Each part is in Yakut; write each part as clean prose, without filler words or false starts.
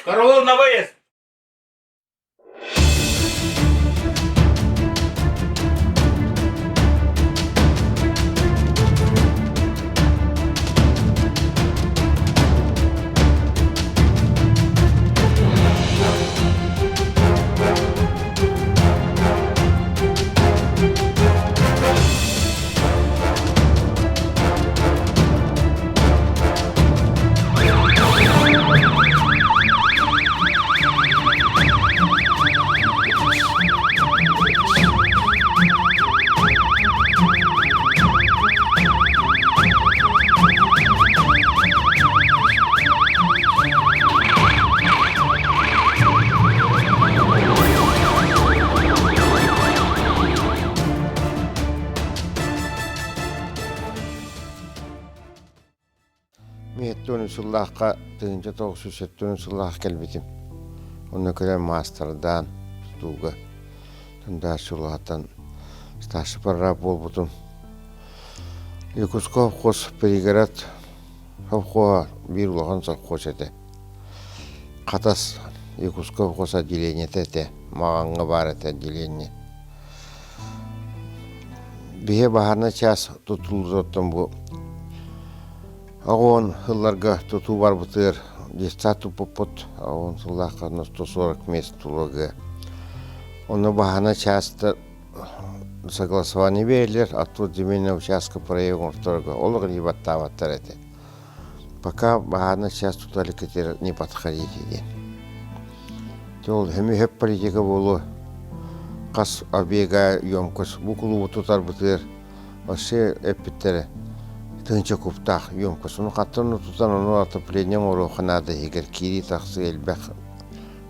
Караул на выезд! Миэттэн сыллаахха 1970 сыллаах кэлбитим. Онно кэлэн маастардаан тутууга тандаарчы улаатан старший прораб буолбутум. Якутскай совхоз пригород совхоһа биир улахан совхоз этэ. Хатас Якутскай совхоз отделениета этэ, Маҕаҥҥа баар этэ отделение. Биһи баһаарынай чаас тутуллуоттан бу оҕуон сылларга тутуу барбытыгар детсад туппуппут оҕуон сыллаахха на 140 мест тулуга. Онно баһаарынай чааста согласование биэрэллэр, а тут земельного участка проект оҥорторго олох илии баттаабаттар этэ. Пока баһаарынай чаас тута илик не подходите диэн. Ол хөмүһөп политика буолуо хас объега емкость бу кулуубу тутарбытыгар вообще эппиттэрэ тыһыынча кубтаах емкость ону хаттан тутан ону отопление оҥоруохха наада иһигэр киирии тахсыы элбэх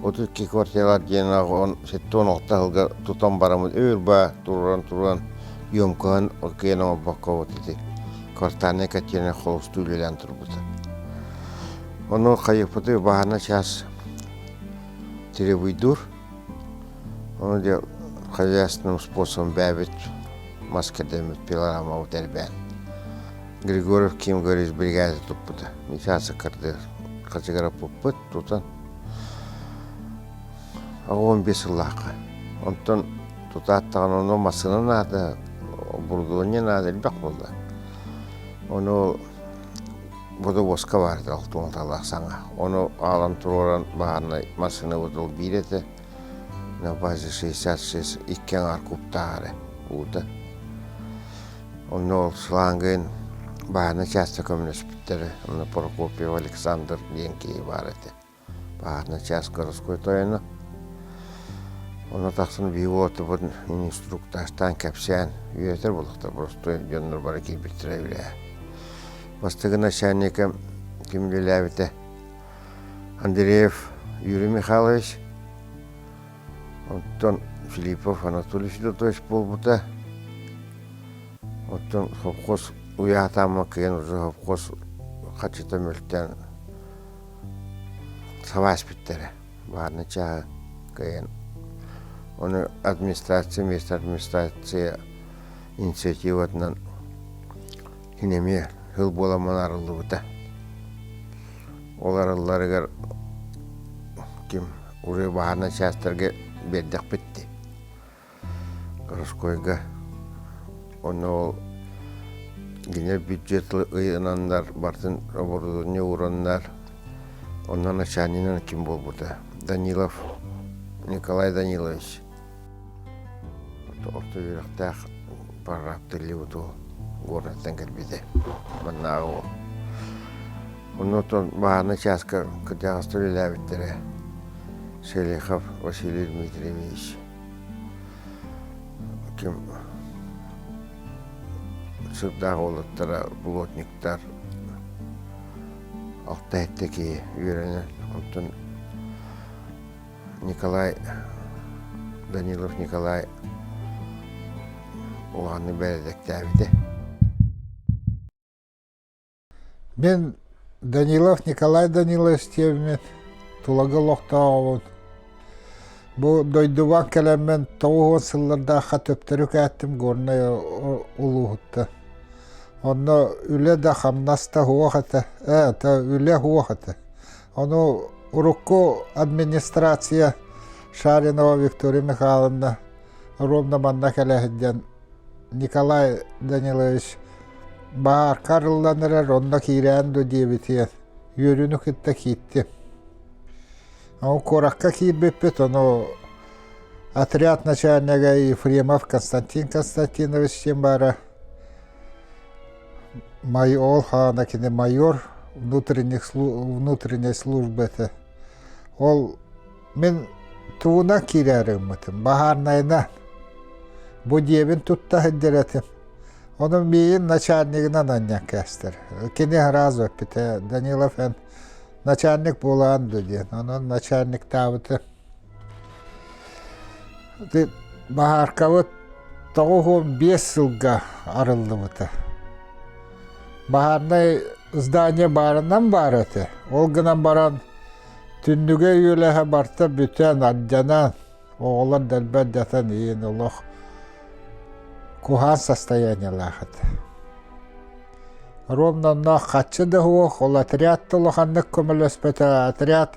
32 квартиралар диэн 76 сылга тутан бараммыт өөр баа туран туран емкоһын кыайан оҥорбокко ити квартальнай котельнай холустуу үлэлээн турбута ону хайыппыты баһана час Требуйдуур. Ону дьэ хозяйственным способом бээбит мас кэрдэммит пилорамабыт элбээн. Григорьев Ким Григорьевич бригада туппута. Мичааса кырдыр хачыгыраппыппыт тутан 15 сыллаахха. Онтон тутааттаҕына ону массыына наада, оборудование наада элбэх буолла. Ону Бодобуоска баар этэ алтуонталаах саҥа. Ону аалан туруоран баһаарынай массыынабыт ол биир этэ. На базе 66 икки аҥаар кубтаах эрэ уута. Онно ол шлангын баһаарынай часто көмөлөспүттэрэ. Онно Прокопьев Александр диэн киһи баар этэ. Баһаарынай час городской тойоно. Онно тахсан биһиги уолаттарбыт инструктажтаан кэпсээн үөрэтэр буоллахтар боростуой дьоннор бары киирбиттэрэ үлэҕэ. Бастакы начальника ким үлэлээбитэ Андреев Юрий Михайлович, оттон Филиппов Анатолий Федотович буолбута. Оттон совхоз уйаатаама кыайан уже совхоз хачыта мөлтөөн саба испиттэрэ баарына чааһы кыайан ону администрация вместо администрация инициативатынан кини эмиэ сыл буоламмын арыллыбыта ол арылларыгар ким уже баһаарынай чаастарга биэрдэхпит дии Городскойга онно ол кинилэр бюджет ыйананнар барытын оборудование уураннар онно начальнигынан ким буолбута Данилов Николай Данилович орто үөрэхтээх прорабтыллыбыт уол горнайтан кэлбитэ маннааҕы уол онно оттон баһаарынай чааска кырдьаҕастар үлэлээбиттэрэ Селихов Василий Дмитриевич ким сырдаах уолаттара плотниктар алта-сэттэ киһи үөрэнэн онтон Николай Данилов Николай улаханнык бэрээдэктээбитэ. Мин Данилов Николай Данилович диэммин, Тулагы олохтооҕобун. Бу дойдубар кэлэммин 90 сыллардаахха төптөрү кээттим Горнай улууһуттан. Онно үлэ да хамнас да суох этэ. Ээ, үлэ суох этэ. Ону Урукку администрация Шаринова Виктория Михайловна ровно манна кэлэ сылдьан Николай Данилович баарка арыллан эрэр, онно киирээн дуо диэбитигэр үөрүүнү кытта киирдим. Ол куоракка киирбиппит, ону отряд начальнига Ефремов Константин Константинович диэн баара ол хаана кини майор внутренних внутренней службы этэ. Ол мин тугунан киирээри гыммытым, баһаарнайынан. Бу дьиэбин тутта сылдьар этим. Ону миигин начальнигынан анньан кээстэр. Кини сразу эппитэ, Данилов эн начальник буолаан дуо диэн. Онон начальниктаабыта. Баһааркабыт 95 сылга арыллыбыта. Баһаарнай здание баарынан баар этэ. Ол гынан баран түннүгэ үөлэһэ барта бүтэн, алдьанан, оҕолор дэлби алдьатан иин олох куһаан состояниелаах этэ. Ровно онно хаччы да суох, ол отряд да улаханнык көмөлөспөтө, отряд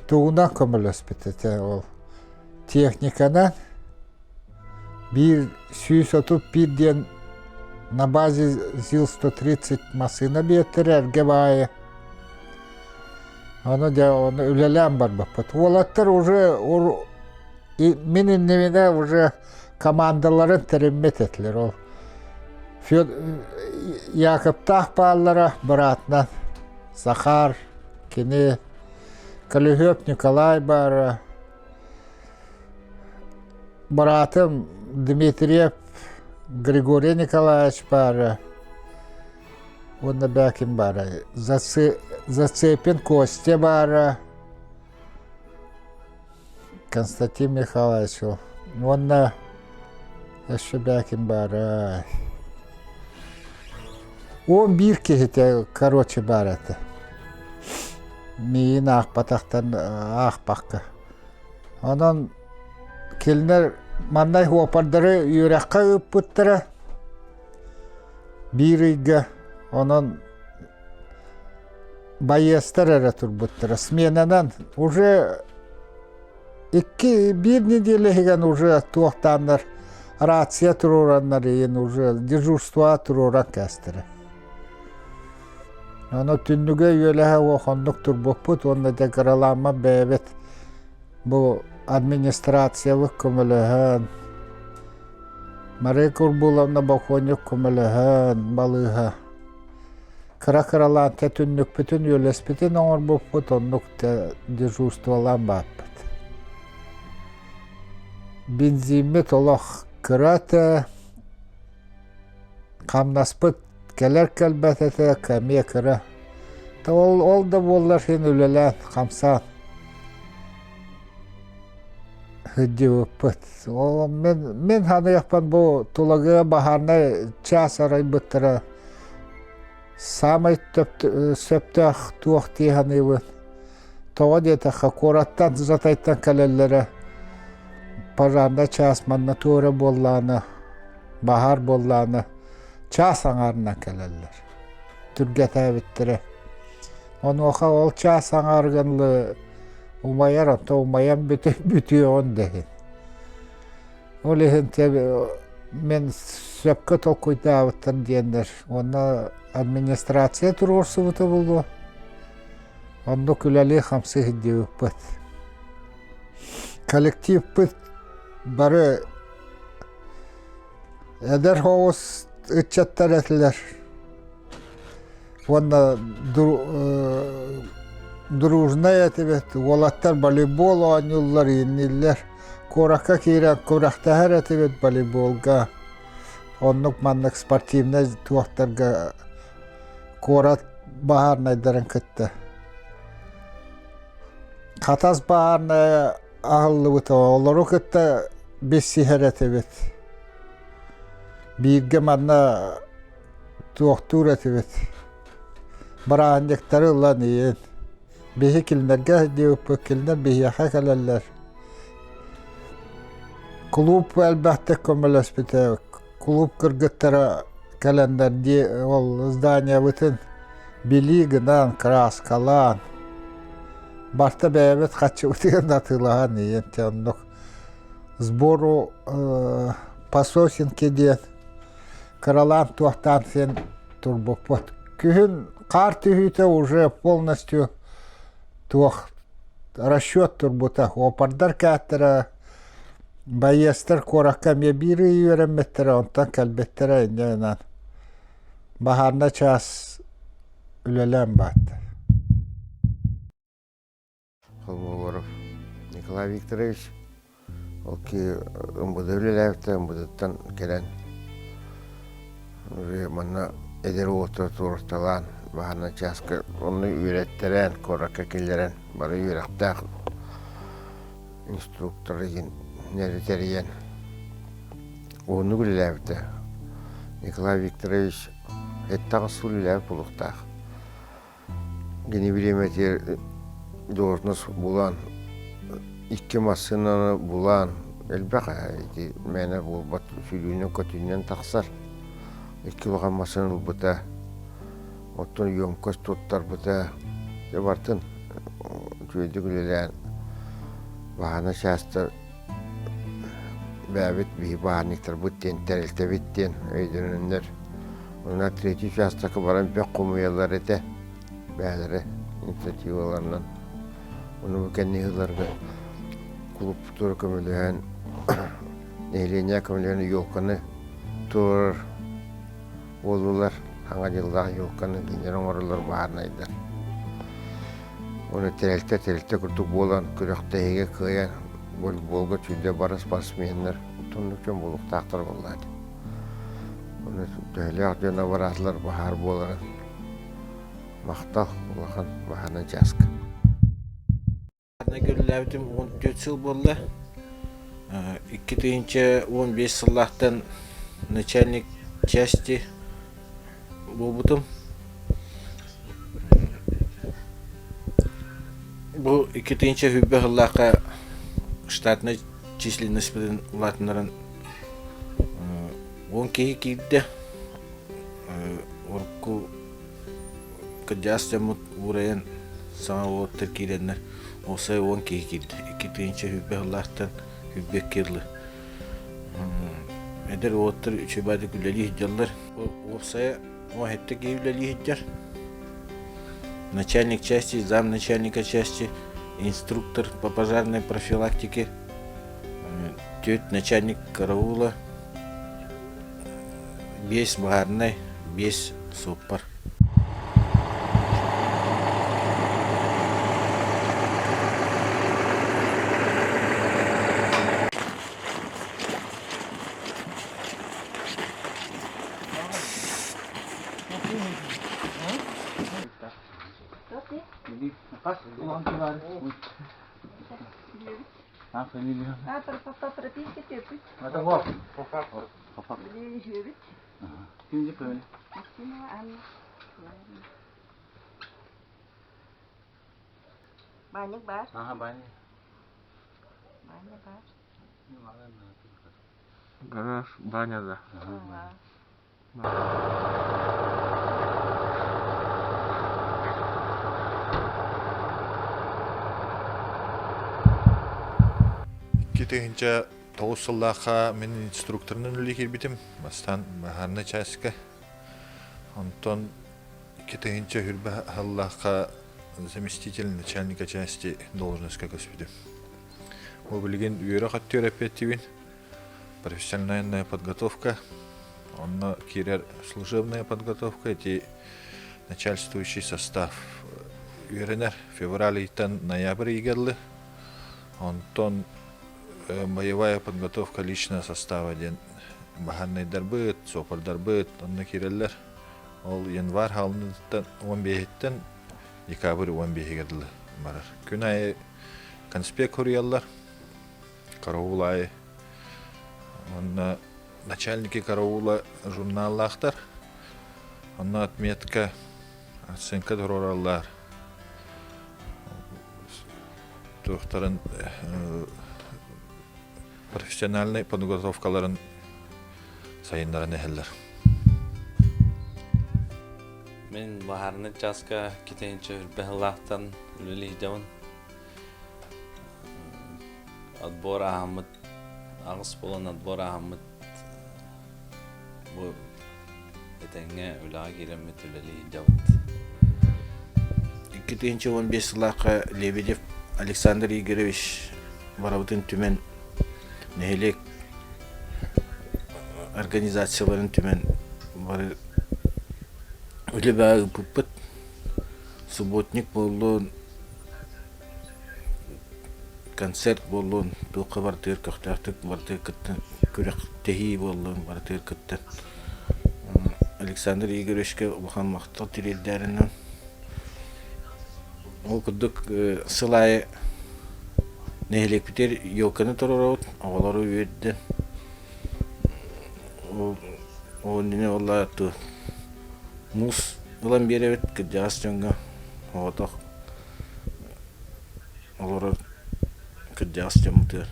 тугунан көмөлөспүт этэ ол техниканан 1 131 диэн на базе ЗИЛ-130 массыына биэртэрэ эргэ баайы. Ону дьэ ону үлэлээн барбыппыт. Уолаттар уже мин иннибинэ уже командаларын тэриммит этилэр ол. Якоптаах бааллара быраатынан Захар, кини Көлүһүөп Николай баара, быраатым Дмитриев Григорий Николаевич баара уонна бээ ким баара Зацепин Костя баара, Константин Михайлович уонна өссө бээ ким баара 11 киһитэ короче баар этэ. Миигин аахпатахтан аахпакка. Онон кинилэр маннай хуопардары үөрэххэ ыыппыттара биир ыйга. Онон байыастар эрэ турбуттара. Сменанан уже икки биир неделя иһигэн уже туохтааннар рация туруораннар иһин уже дежурство туруоран кээстэрэ. Ону түннүгэ үөлэһэ уохоннук турбуппут уонна дьэ кыралааммат бэйэбит бу администрациябыт көмөлөһөн Мария Курбуловна бокуонньук көмөлөһөн балыыһа кыра-кыралаан тэ түннүкпүтүн үөлэспитин оҥорбуппут оннук тэ дежурстволаан бааппыт. Бензиммит олох кыра этэ, хамнаспыт кэлэр кэлбэт этэ, эмиэ кыра. Ол, ол да буоллар син үлэлээн, хамсаан сылдьыбыппыт. Ол мин, мин саныахпын бу Тулагыга баһаарынай чаас арайбыттара саамай сөптөөх туох дии саныыбын. Тоҕо диэтэххэ, куораттан, Жатайтан кэлэллэрэ пожарнай чаас манна туора буоллаҕына, баһаар буоллаҕына чаас аҥаарынан кэлэллэр. Түргэтээбиттэрэ. Онуоха ол чаас аҥаарыгар умайар, онто умайан бүтүөҕүн да иһин. Ол иһин мин сөпкө толкуйдаабыттар диэннэр уонна администрация туруорсубута буолуо. Оннук үлэлии-хамсыы сылдьыбыппыт. Коллективпыт бары эдэр соҕус ыччаттар этилэр. Уонна дружнай этибит, уолаттар волейбол оонньууллар, иинниллэр. Куоракка киирэн күрэхтэһэр этибит волейболга. Оннук маннык спортивнай туохтарга куорат баһаарынайдарын кытта. Хатас баһаарынайа аһыллыбыта, олору кытта билсиһэр этибит. Бииргэ манна туохтуур этибит. Бырааһынньыктары ылан иһин. Биһи кинилэргэ диэбиппит, кинилэр биһиэхэ кэлэллэр. Кулууп элбэхтик көмөлөспүтэ. Кулууп кыргыттара кэлэннэр дии ол зданиябытын билии гынан, краскалаан. Барта бэйэбит хаччыбытыгар атыылаһан ийэн оннук сбору по сосенке диэн кыралаан туохтаан син турбуппут. Күһүн хаар түһүүтэ уже полностью туох расчет турбута. Опардар кээттэрэ байыастар куоракка эмиэ биир ый үөрэммиттэрэ, онтон кэлбиттэрэ инньэ гынан баһаарна чаас үлэлээн баатта. Холмогоров Николай Викторович ол ки МВД үлэлээбитэ МВД-ттан кэлэн уже манна эдэр уолаттары туруорталаан баһаарынай чааска онно үөрэттэрэн куоракка киллэрэн бары үөрэхтээх инструктор игин тэрийэн уһуннук үлэлээбитэ Николай Викторович эттэҕэ сыл үлэлээбит буолуохтаах Кини бириэмэтигэр должность булан, икки массыынаны булан элбэх ээ ити мээнэ буолбат сүүрүүнэн-көтүүнэн тахсар. Икки улахан массыына ылбыта, оттон емкость туттарбыта. Дьэ барытын үчүгэйдик үлэлээн баһаана чаастар бэйэбит биһи баһаарынньыктарбыт диэн тэрилтэбит диэн өйдөнөннөр Онно третий участокка баран бөх хомуйаллар этэ бэйэлэрэ инициативаларынан. Ону бу кэнники сылларга кулууптара көмөлөһөн, нэһилиэнньэ көмөлөһөн елканы туруорар буоллулар. Саҥа дьыллаах елканы кинилэр оҥороллор баһаарынайдар. Ону тэрилтэ тэрилтэ курдук буолан күрэхтэһиигэ кыайан волейболга сүүрдэ бары спортсменнар оннук дьон буолуохтаахтар буоллаҕа дии. Ону төһөлөөх дьон абыраатылар баһаар буоларын махтал улахан баһаарынай чааска. Көрүлээбитим 14 сыл буолла. 2015 сыллаахтан начальник части буолбутум. Бу 2020 сыллаахха штатнай численностьпытын улаатыннаран 10 киһи киирдэ. Урукку кырдьаҕас дьоммут уурайан саҥа уолаттар киирэннэр уопсай 10 киһи киирдэ. 2020 сыллаахтан 22 дылы. Эдэр уолаттар үчүгэйдик үлэлии сылдьаллар. Уопсайа 17 киһи үлэлии сылдьар. Начальник части, замначальника части, инструктор по пожарной профилактике, түөрт начальник караула, биэс баһаарынай, биэс суоппар. Баанньык баар? Баанньа баар. Гараж баня да. 2009 сыллаахха мин инструкторынан үлэлии киирбитим. Бастаан баһаарынай чааска. Онтон 2020 сыллаахха заместитель начальника части должностька көспүтүм. Бу билигин үөрэх өттүгэр эппиэттиибин. Профессиональная подготовка, онно киирэр служебная подготовка, ити начальствующий состав үөрэнэр февраль ыйтан ноябрь ыйга дылы. Онтон боевая подготовка личного состава диэн баһаарынайдарбыт, суопардарбыт онно киирэллэр. Ол январь хаалыныттан 15-иттэн декабрь 15-игэр дылы барар. Күн аайы конспект суруйаллар. Караул аайы. Онно начальники караула журналлаахтар. Онно отметка, оценка туруораллар. Туохтарын профессиональнай подготовкаларын сайыннаран иһэллэр. Мин баһаарынай чааска китэйинчэ үрбэ сыллаахтан үлэлии сылдьабын. Отбор ааһаммыт, аҕыс буолан отбор ааһаммыт бу этэҥҥэ үлэҕэ киирэммит үлэлии сылдьабыт. 2015 сыллаахха Лебедев Александр Игоревич барыбытын түмэн нэһилиэк организацияларын түмэн бары үлэ баа ыыппыппыт. Субботник буоллун, концерт буоллун, туохха барытыгар көхтөөхтүк барытыгар кыттан күрэхтэһии буоллун барытыгар кыттан Александр Игоревичка улахан махтал тириэрдээринэн ол курдук сыл аайы нэһилиэкпитигэр елканы туруорабыт, оҕолору үөрдэн ол иннинэ ол муус ылан биэрэбит кырдьаҕас дьоҥҥо оҕотох олорор кырдьаҕас дьоммутугар.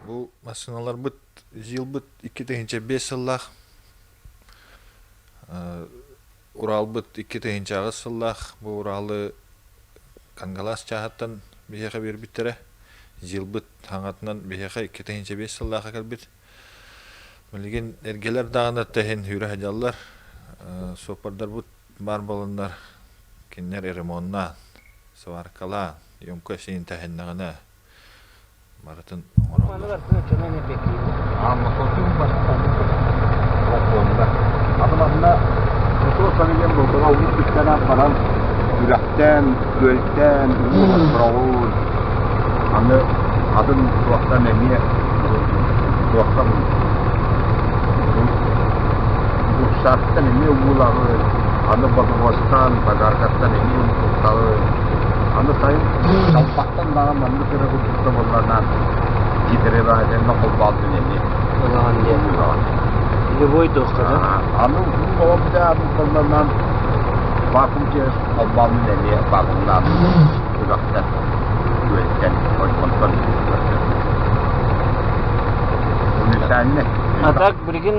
Бу массыыналарбыт ЗИЛбыт 2005 сыллаах Уралбыт 2008 сыллаах бу Уралы Кангалаас чааһыттан биһиэхэ биэрбиттэрэ. ЗИЛбыт хаҥатынан биһиэхэ 2005 сыллаахха кэлбит. Билигин эргэлэр даҕаны тэһин үүрэ сылдьаллар. Суоппардарбыт баар буоланнар кинилэр ремоннаан, сваркалаан, емкость син тэһиннэҕинэ барытын оҥороллор. Аны манна Сосо диэн бултаҕа уу күттээн баран үрэхтээн, күөлтээн, уу аны атын туохтан эмиэ туохтан Бурсааттан эмиэ уулаҕын, аны бодуруостаан подаркаттан эмиэ уу Аны сайын Талбахтан даҕаны маннык эрэ курдук да буолларнаан гидровазенна холбоотун эмиэ. Ылаҕын диэн. Ылаҕын. Любой туохха да. Аны уу олордоон буолларнаан вакуум через холбоонун эмиэ вакуумнаан үрэхтэн, күөлтэн, ойбонтон Универсальный. А так билигин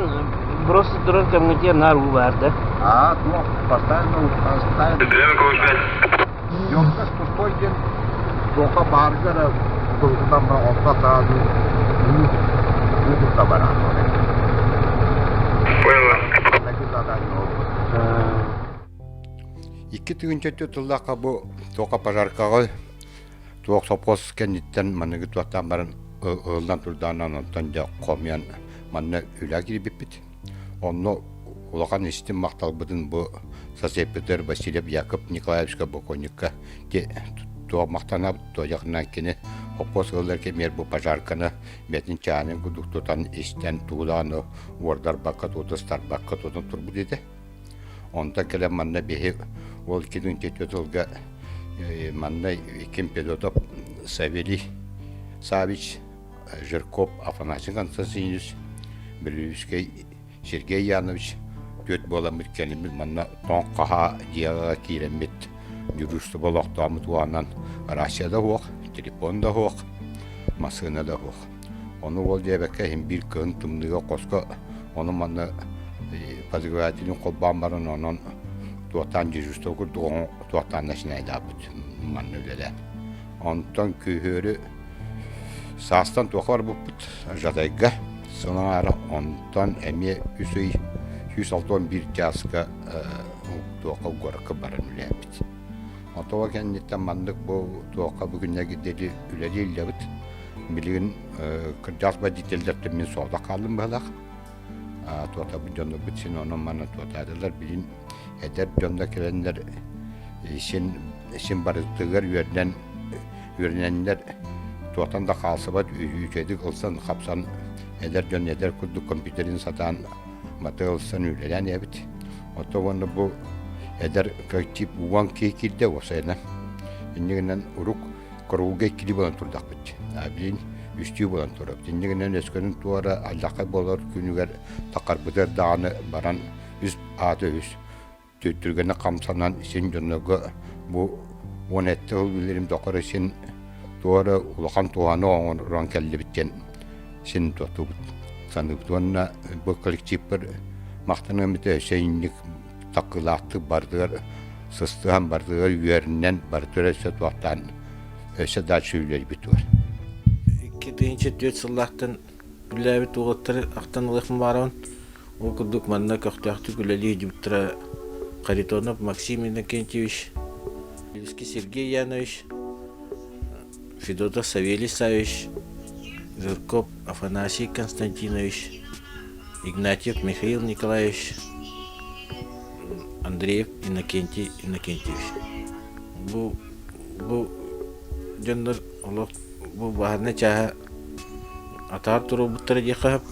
просто турар кэмҥитигэр наар уу баар да? А, туох, постоянно, постоянно. Ёмкость пустой диэн туохха баарга эрэ тылгынан онто сразу уу уу кутта баран Икки тыһыынча тыллаахха бу туохха пожаркаҕа туох сопхуос кэнниттэн маныгы туохтаан баран ыһыллан турдаанан онтон дьэ хомуйан манна үлэ киирбиппит. Онно улахан истин махталбытын бу сосеппитер Васильев Яков Николаевичка бокуонньукка туох махтанабыт туойахынан кини хоппуос ыллар кэмиэр бу пожарканы бэтин чаанын курдук тутан истэн туулааны уордарбакка тутустарбакка тутан турбут этэ. Онтон кэлэн манна биһи ол кинин тылга манна Ким Педотов Савелий Савич Жирков Афанасий Константинович, Бүлүүскэй Сергей Янович түөрт буоламмыт кэлиммит манна тоҥ хаһаа дьиэҕэ киирэммит дьуруустуба олохтооммут уонан рация да суох, телефон да суох, массыына да суох. Ону ол диэбэккэ иһин биир кыһын тымныыга хоско ону манна подогревателин холбоон баран онон туохтаан дежурство курдук туохтаан начинайдаабыт манна үлэлээн. Онтон күһүөрү саастан туохха барбыппыт Жатайга сыл аҥаара онтон эмиэ үс ый 161 чааска туохха куоракка баран үлэлээбит. Отоо кэнниттэн маннык бу туохха бу күннэргэ диэри үлэлииллэбит. Билигин кырдьаҕас водителлэртэн мин соҕотох хааллым быһалаах. Туотабыт дьоннорбут син онон манан туотаатылар. Билин эдэр дьон да кэлэннэр син син барытыгар үөрэнэн үөрэнэннэр туохтан да хаалсыбат үчүгэйдик ылсан хапсан эдэр дьон эдэр курдук компьютерин сатаан маты ылсан үлэлээн эбит. Оттон уонна бу эдэр тип уон киһи киирдэ уопсайынан. Инньэ гынан урук Куругуга иккилии буолан турдахпыт. Билин үстүү буолан турабыт. Инньэ гынан өскөнүн туора алдьархай буолар күнүгэр тахарбытыгар даҕаны баран үс аата үс түргэнник хамсанан син дьоннорго бу Уон сэттэ сыл үлэлиирим тухары син туох эрэ улахан туһаны оҥорон кэллибит диэн син тутубут саныыбыт уонна бу коллективпар махтаныам этэ өссө инник таккылаахтык барытыгар сыстыһан барытыгар үөрэнэн барытыгар өссө туохтаан өссө дальше үлэлиибит тугар. 2004 сыллаахтан үлэлээбит уолаттары ахтан ылыахпын баҕарабын. Ол курдук манна көхтөөхтүк үлэлии сылдьыбыттара Харитонов Максим Иннокентьевич, Левский Сергей Янович, Федотов Савелий Савич, Жирков Афанасий Константинович, Игнатьев Михаил Николаевич, Андреев Иннокентий Иннокентьевич. Бу бу дьоннор олох бу баһаарынай чааһа атаар туруорбуттара диэххэ сөп.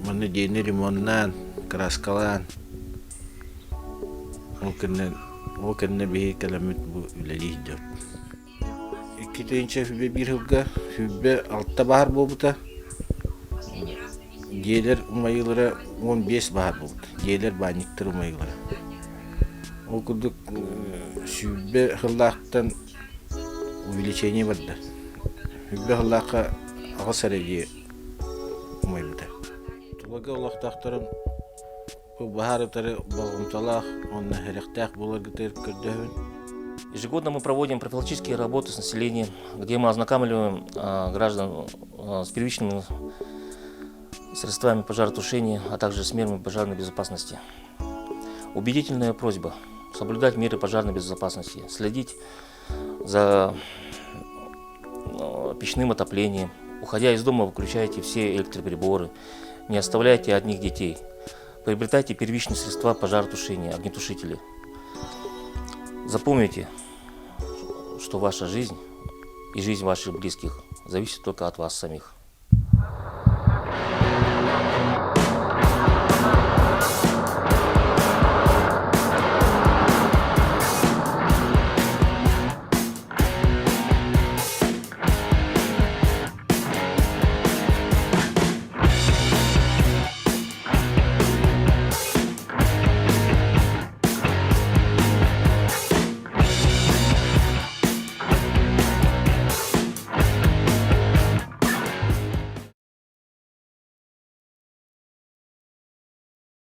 Манна дьиэни ремоннаан, кырааскалаан, ол кэннэ ол кэннэ биһиги кэлэммит бу үлэлии сылдьабыт. 2021 сылга 26 баһаар буолбута. Дьиэлэр умайыылара 15 баһаар буолбута. Дьиэлэр баанньыктар умайыылара. Ол курдук 120 сыллаахтан увеличение барда. 120 сыллаахха аҕыс эрэ дьиэ умайбыта. Тулагы олохтоохторун бу баһаар утары болҕомтолоох уонна сэрэхтээх буоларгытыгар көрдөһөбүн. Ежегодно мы проводим профилактические работы с населением, где мы ознакомливаем граждан с первичными средствами пожаротушения, а также с мерами пожарной безопасности. Убедительная просьба соблюдать меры пожарной безопасности, следить за печным отоплением. Уходя из дома, выключайте все электроприборы, не оставляйте одних детей. Приобретайте первичные средства пожаротушения, огнетушители. Запомните, что ваша жизнь и жизнь ваших близких зависит только от вас самих.